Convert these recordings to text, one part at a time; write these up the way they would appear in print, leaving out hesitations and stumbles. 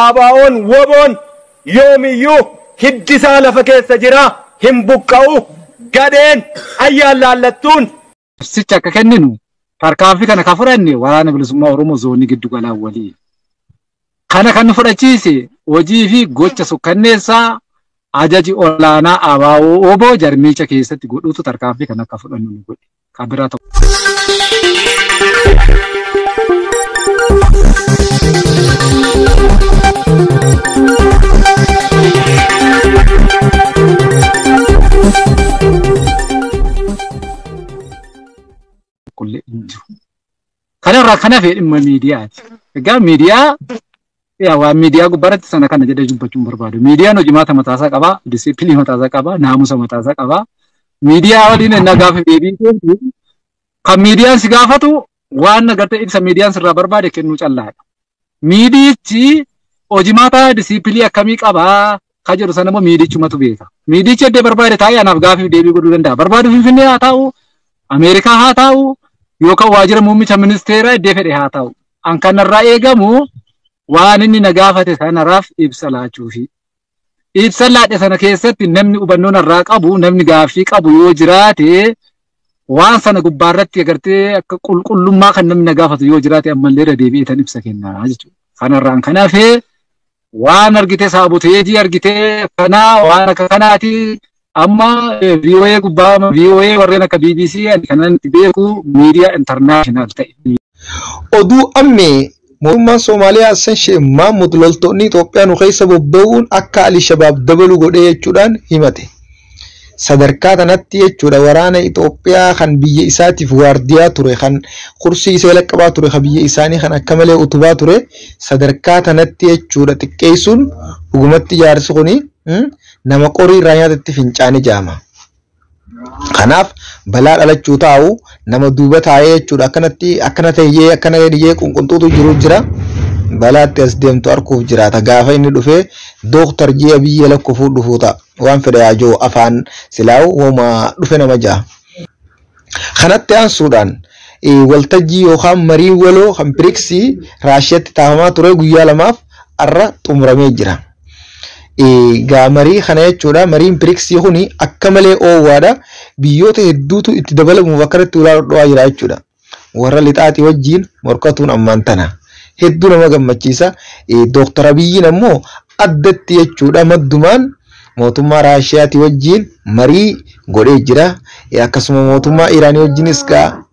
ABO'n WBO'n yoomiyyuu hiddisaa lafa keessa jira hin buqqa'u gadheen ayyaan laallattuun. Ibsicha akka kenninu tarkaanfii kana kan fudhanne waraana bilisummaa Oromoo zoonii giddu galaa waliin. Kana kan nu fudhachiise hojii fi gocha sukkanneessaa ajaji olaanaa ABO WBO jarmicha keessatti godhuutu tarkaanfii kana akka fudhannu nu godhe. Kan biraa tokko. Kanarraa kana fedhe dhimma miidiyaati. Egaa miidiyaa waan miidiyaa gubbaarratti sana kana jedhee dubbachuun barbaadu. Miidiyaan hojimaata mataasaa qabaa, disiipilii mataasaa qabaa, naamusa mataasaa qabaa. Miidiyaa waliin ennaa gaafa deebii kennu kan miidiyaan si gaafatu waan agartee ibsa miidiyaan sirraa barbaade kennuu callaadha. Miidiyichi hojimaata disiipilii akkamii qabaa ka jedhu sana immoo miidichumatu beeka. Miidiyichi eddee barbaade taa'ee anaaf gaafiif deebii godhuu danda'a. Barbaadu Finfinnee haa ta'u, Ameerikaa haa ta'u, yookaan waajjira muummicha ministeeraa iddoo fedhe haa ta'u. An kanarraa eegamu waan inni na gaafate sanarraaf ibsa laachuufi. Ibsa laadhe sana keessatti namni hubannoo narraa qabu, namni gaaffii qabu yoo jiraate waan sana gubbaarratti agartee akka qulqullummaa kan namni na gaafatu yoo jiraate ammallee irra deebi'ee tan ibsa kennaa jechuudha. Kanarraan kan hafe waan argite saabuteejii argite kanaa waan akka kanaati amma VOA gubbaa VOA warreen akka BBC kanan itti beeku miidiyaa international ta'e. Oduu ammee mootummaan Somaaliyaa Hassan Sheikh Mahmud loltoonni Itoophiyaa nu keessa bobba'uun akka Alshabaab dabalu godhee jechuudhaan himate. Sadarkaa kanatti jechuudha waraana Itoophiyaa kan biyya isaatiif waardiyaa ture kan kursii isa laqqabaa ture kan biyya isaanii kan akka malee utubaa ture sadarkaa kanatti jechuudha xiqqeessuun dhugumatti jaarsi kuni nama qorii irraa nyaatatti fincaanii jaama. Kanaaf balaa dhalachuu taa'u nama duuba taa'ee jechuudha akkanatti akkana ta'ee akkana jedhee qunqunxuutu jiru jira. Balaatti as deemtu arguuf jiraata. Gaafa inni dhufee dooktar ji'a biyya lakkofuu dhufuu ta'a. Waan fedhe yaajoo afaan silaa'u hooma dhufe nama ja'a. Kanatti aansuudhaan waltajjii yookaan marii waloo kan biriksii Raashiyaatti taa'amaa ture guyyaa lamaaf har'a xumuramee jira. Gaa marii kana jechuudha mariin biriksii kuni akka malee oowwaadha. Biyyoota hedduutu itti dabalamuuf akkanatti ulaa dhodhowaa jira jechuudha. Warra lixaatii wajjin morkatuun ammaan tana. Hedduu nama gammachiisa. Dooktar Abiyyiin ammoo addatti jechuudha maddumaan mootummaa Raashiyaatii wajjin marii godhee jira. Akkasuma mootummaa Iraanii wajjinis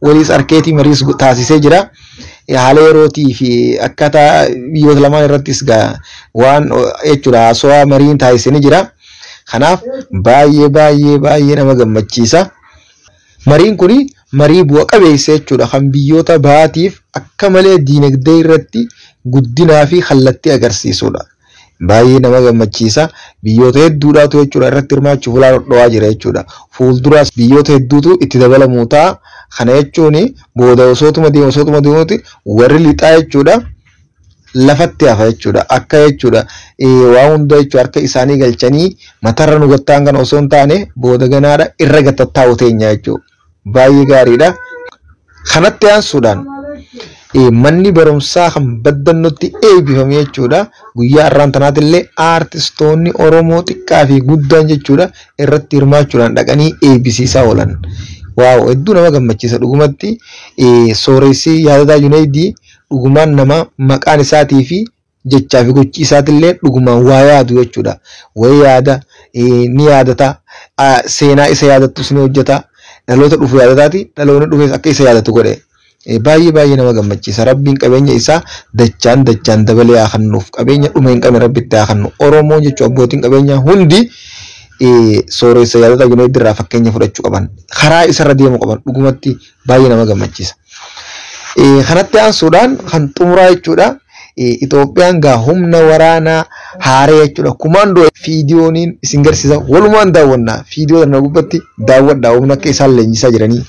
waliis arkeetii mariis taasisee jira. Haala yerootii fi akkaataa biyyoota lamaan irrattis waan jechuudha haasawaa mariin taasisee ni jira. Kanaaf baay'ee baay'ee baay'ee nama gammachiisa. Mariin kuni marii bu'a qabeessa jechuudha kan biyyoota baatiif akka malee diinagdee irratti guddinaa fi kallattii agarsiisudha. Baay'ee nama gammachiisa. Biyyoota hedduudhaatu jechuudha irratti hirmaachuuf ulaa dhodhowaa jira jechuudha. Fuulduraas biyyoota hedduutu itti dabalamuu ta'a. Kana jechuun booda osootuma deemu osootuma deemuuti warri lixaa jechuudha lafatti hafa jechuudha. Akka jechuudha waa hunda jechuudha harka isaanii galchanii matarra nu gattaan kan osoo hin taane booda ganaadha irra gattattaa'u teenya jechuudha. Baay'ee gaariidha. Kanatti aansuudhaan manni barumsaa kan baddannotti eebbifame jechuudha. Guyyaa har'aan tanaatillee aartistoonni Oromoo xiqqaa fi guddaan jechuudha irratti hirmaachuudhaan dhaqanii eebbisiisaa oolan. Waaw hedduu nama gammachiisa dhugumatti sooressi Yaadataa Junaydii dhugumaan nama maqaan isaatii fi jechaa fi gochi isaatillee dhugumaan waa yaadu jechuudha. Wayi yaada ni yaadata seenaa isa yaadattus ni hojjeta dhaloota dhufu yaadataati dhaloonni dhufes akka isa yaadatu godhe. Baay'ee baay'ee nama gammachiisa. Rabbiin qabeenya isaa dachaan dachaan dabalee haa kennuuf. Qabeenya dhuma hin qabne Rabbitti haa kennu. Oromoon jechuun abbootiin qabeenyaa hundi sooressa Yaadataa Junaydii irraa fakkeenya fudhachuu qaban. Karaa isarra deemuu qaban. Dhugumatti baay'ee nama gammachiisa. Kanatti aansuudhaan kan xumuraa jechuudha. Itoophiyaan gaa humna waraanaa haaree jechuudha. Kumaandoo fiidiyooniin isin garsiisa. Walumaan daawwannaa. Fiidiyoo kana gubbatti daawwadhaa humna akka isaan leenjisaa jiranii.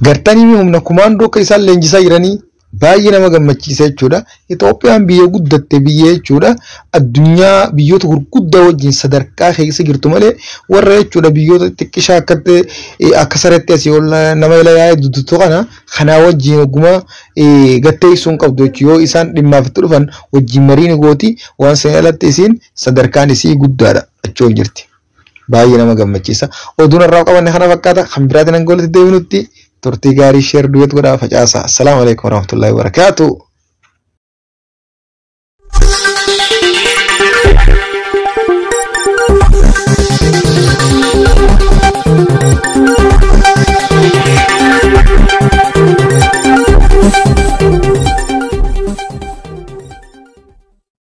Gartanii humna kumaandoo akka isaan leenjisaa jiranii Baay'ee nama gammachiisa jechuudha. Itoophiyaan biyya guddatte biyya jechuudha. Addunyaa biyyoota gurguddaa wajjin sadarkaa keessa jirtu malee warra jechuudha biyyoota xiqqishaa akkatti akka sareetti asii ol nama ila yaa'ee duddutu kana kanaa wajjin ogummaa gatteessuu hin qabdu jechuudha. Yoo isaan dhimmaaf itti dhufan wajjin marii ni gooti, waan sana alatti isiin sadarkaan isii guddaadha jechuun jirti. Baay'ee nama gammachiisa. Oduun irraa qabanne kana fakkaata, kan biraatiin hanga walitti deebinutti turtii gaarii, share duet godhaa, facaasa. Assalaamu alaikum warahmatullahi wabarakatuh.